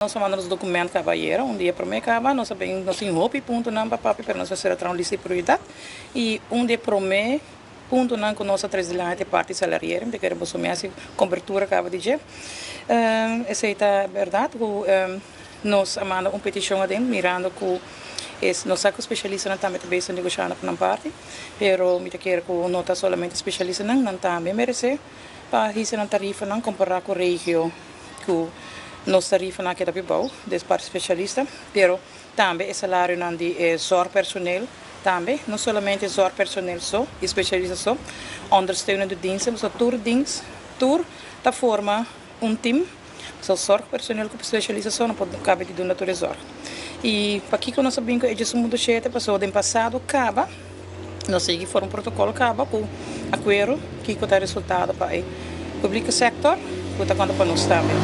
Nos a manda nos document caba ayera, un dia prome caba, nos a bin, nos tin hopi puntonan pa papia, pero nos a cera traha un lista di prioridad y un di e prome puntonan cu nos a trece dilanti ta e parti salariering, mi ta kere boso mi haci cobertura caba di dje. Esey ta berdad cu nos a manda un peticion aden mirando cu nos sa cu specialistanan tambe ta bezig negoshando pa nan parti, pero mi ta kere cu no ta solamente specialistanan, nan tambe merece pa hisa nan tarifanan compara cu regio. Ku nos tarifanan a keda pi bou des parti spesialista, pero tambe e salarionan di e zorgpersoneel tambe, no solamente zorgpersoneel so y spesialista so, ondersteunende diensten, pasobra tur dienst, tur ta forma un team, so zorgpersoneel ku spesialista so no por kabe di duna tur e zorg. Y pakiko nos a bin ku e 11.7? Pasobra den pasado kaba nos sigui forma un protocol kaba ku akuerdo kiko ta e resultado pa e publike sector ku ta konta pa nos tambe.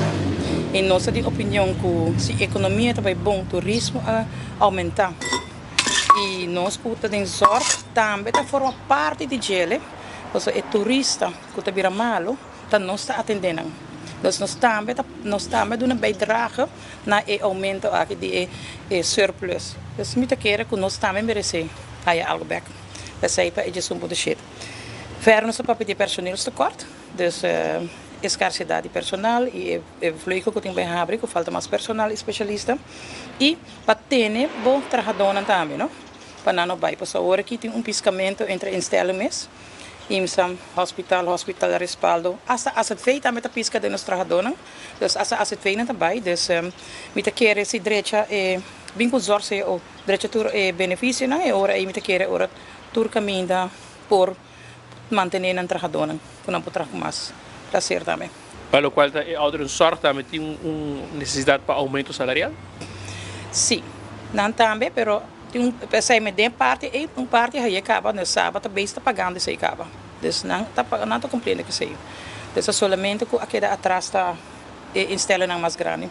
Y nos ta di opinion ku si ekonomia ta bai bon, turismo a aumenta y nos ku ta den zorg tambe ta forma parti di djele, pasobra e turista ku ta bira malo ta nos ta atende nan. Dus nos tambe ta nos tambe a duna bijdrage na e aumento aki di e surplus. Dus mi ta kere ku nos tambe meresé haya algu bek. P'esei pa e 11.7. Verder nos ta papia di e personeelstekort, dus e skarsedat di personal i e vleugel ku tin bai habri ku falta mas personal i spesialista i pa tene bo trahadónan tambe no pa nan no bai. Pasobra awor aki tin un piskamentu entre instelling mes. IMSA, hospital, hospital respaldo, hasta AZV tambe ta piska den nos trahadónan, dus hasta AZV nan ta bai, dus mi ta kere si drecha e bin ku zorg cao, drecha tur e benefisionan e ora ei mi ta kere ora tur kaminda por mantené nan trahadónan ku nan por traha ku mas plaser tambe. Pa lokual ta e ouderenzorg tambe tin un nesesidat pa oumento salarial? Sí, nan tambe, pero Tin un esei me den parti ei un parti haye kaba nos saba ta beis ta pagando esei kaba dus nan ta nan ta kumpliendo ku esei dus ta solamente ku a keda atras ta e instellennan mas grandi.